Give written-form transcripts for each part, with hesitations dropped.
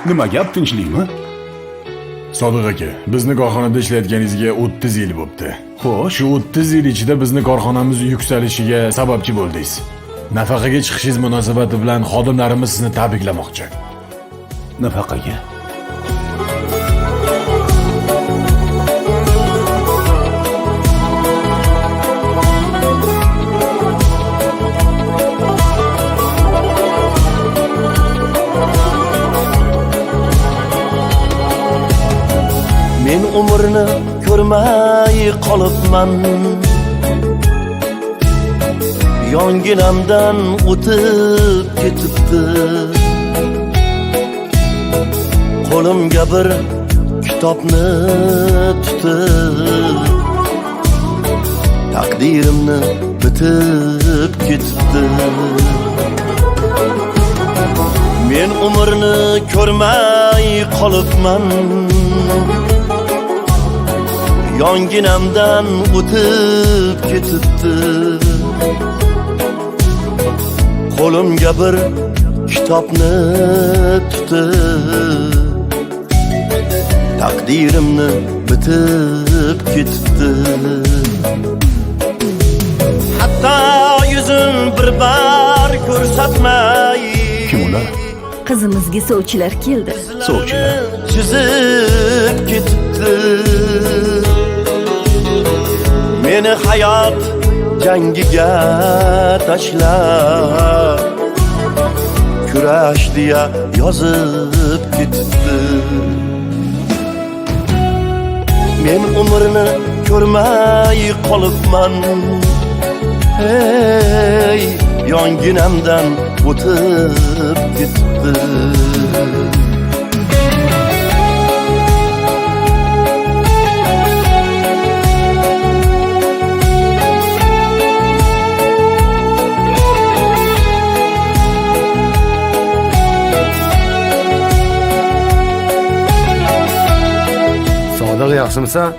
Nima gap, tinchlikmi? Sodiq aka, bizni korxonada ishlayotganingizga 30 yil bo'pti. Xo'sh, Shu 30 yil ichida bizni korxonamiz yuksalishiga sababchi bo'ldingiz. Nafaqaga chiqishingiz munosabati bilan xodimlarimiz sizni tabriklamoqchi. Nafaqaga. Men umrni ko'rmay qolibman, yonginamdan o'tib ketibdi. Qo'limga bir kitobni tutib, taqdirimni bitib ketibdi. Men umrni ko'rmay qolibman, yonginamdan o'tib ketibdi. Qo'limga bir kitobni tutib, taqdirimni bitib ketibdi. Hatto yuzim bir bar ko'rsatmay. Kim ular? Qizimizga sovchilar keldi. Sovchilar? Chizib ketibdi. Meni hayot jangiga tashlab, kurash deya yozib ketibdi. Men umrni ko'rmay qolibman, hey, yonginamdan o'tib ketibdi. Sodiq, yaxshimisan?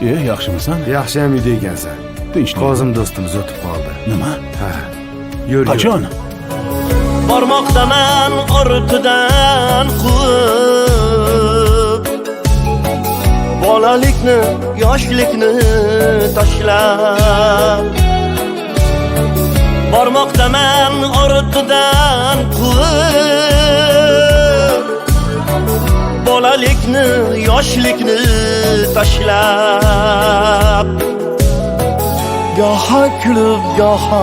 E, yaxshimisan? Yaxshi ham uyda ekansan. Tinchlik. Kozim do'stimiz o'tib qoldi. Nima? Ha. Yur, yur. Qachon? Bormoqdaman ortidan quvib, bolalikni, yoshlikni tashlab. Bormoqdaman ortidan quvib, bolalikni, yoshlikni tashlab. Goha kulib, goha